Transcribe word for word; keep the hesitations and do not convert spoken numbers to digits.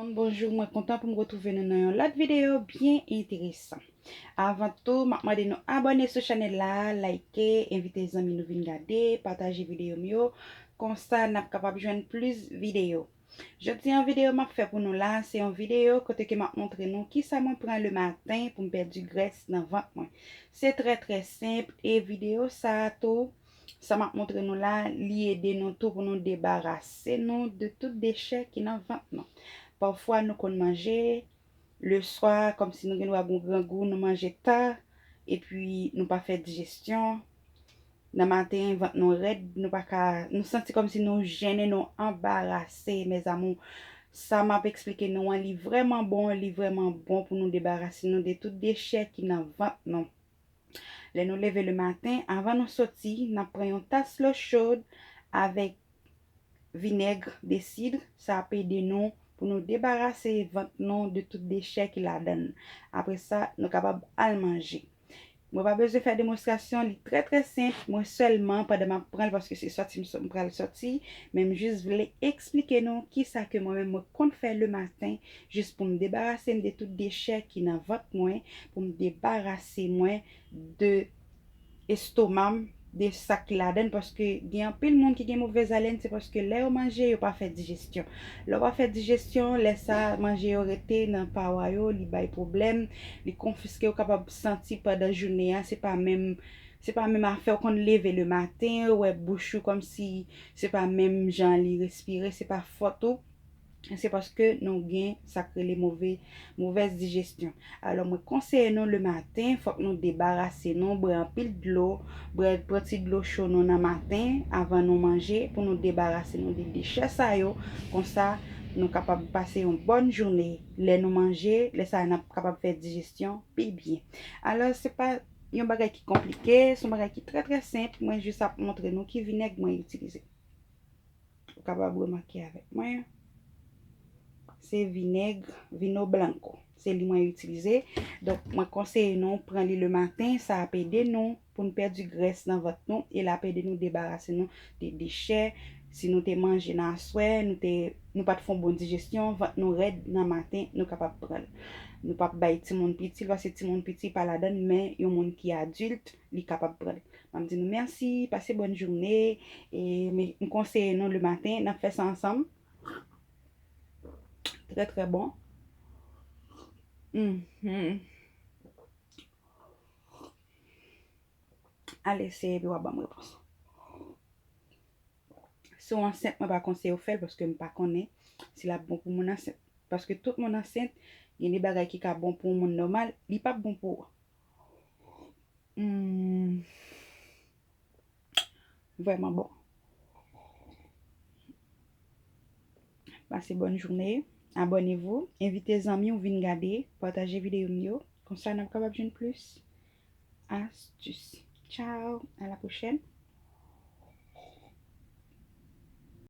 Bonjou, mwen kontan pou m retwouve nou nan yon lòt videyo byen enteresan. Avan tou, m ap mande nou abòne sou chanèl la, like, envite zanmi nou vin gade, pataje videyo m yo, konsa n ap kapab jwenn plis videyo. Jodi an videyo m ap fè pou nou la, se yon videyo kote ke m ap montre nou kisa mwen pran le maten pou m pèdi grès nan vant mwen. Se trè trè senp e videyo sa a tou, sa m ap montre nou la, li ede nou tou pou nou debarase nou de tout dechè ki nan vant nou. Pafwa nou konn manje, leswa, kòmsi nou gen dwa gon grangou, nou manje ta, epi nou pa fè dijesyon. Nan maten, vant nou rèd, nou pa ka, nou santi kòmsi nou jennen, nou anbarase, mes amours. Sa m ap eksplike nou an, li vrèman bon, li vrèman bon pou nou debarase nou de tout dechè ki nan vant nou. Lè nou leve le maten, avan nou soti, n ap pran yon tas dlo chod avèk vinèg de sid. Sa ap ede nou pou nou debarase vant nou de tout dechè ki ladan l. Apre sa, nou kapab al manje. Mwen pa bezwen fè demonstrasyon, li trè trè senp. Mwen sèlman, pandan m ap pran l, paske se sòti m so- m pral sòti, men m jis vle eksplike nou kisa ke mwen menm mwen konn fè le maten, jis pou m debarase m de tout dechè ki nan vant mwen, pou m debarase mwen de estoma m, de sa ki ladan l, paske gen anpil moun ki gen movèz alèn, se paske lè yo manje, yo pa fè dijesyon. Lè w pa fè dijesyon, lè sa manje yo rete nan pawa yo, li bay pwoblèm, li konfiske, ou kapab santi pandan jounen an, se pa menm, se pa menm afè, ou konn leve le maten, ou wè bouch ou kòmsi se pa menm jan li respire, se pa fòt ou. Se paske nou gen sa k rele move, movèz dijesyon. Alò, mwen konseye nou le maten, fòk nou debarase nou, bwè anpil dlo, bwè, pran ti dlo cho nou nan maten, avan nou manje, pou nou debarase nou de dechè sa yo. Konsa, nou kapab pase yon bòn jounen. Lè nou manje, lè sa a, n ap kapab fè dijesyon pi byen. Alò, se pa yon bagay ki konplike, se yon bagay ki trè, trè senp. Mwen jis ap montre nou ki vinèg mwen itilize. Ou kapab remake avèk mwen. Se vinèg, vino blanco. Se li mwen itilize. Donk, mwen konseye nou pran li le maten. Sa ap ede nou pou n pèdi grès nan vant nou. E l ap ede nou debarase nou de dechè. Si nou te manje nan aswè, nou te, nou pa t fè yon bon dijesyon, vant nou rèd nan maten, nou kapab pran l. Nou p ap bay timoun piti l, paske timoun piti pa ladan l, men yon moun ki adilt, li kapab pran l. M ap di nou mèsi, pase bòn jounen, e m, m konseye nou le maten, n ap fè sa ansanm. Trè, trè bon. Mhm. Al eseye epi w ap ban m repons. Si w ansent, mwen pa konseye w fè l paske m pa konnen si l ap bon pou moun ansent. Paske tout moun ansent, gen de bagay ki ka bon pou yon moun nòmal, li p ap bon pou ou. Hmm. Vrèman bon. Pase bòn jounen. Abonnez-vous. Envite zanmi w vin gade. Pataje videyo m yo. Konsa n ap kapab jwenn plis astis. Ciao. À la prochaine.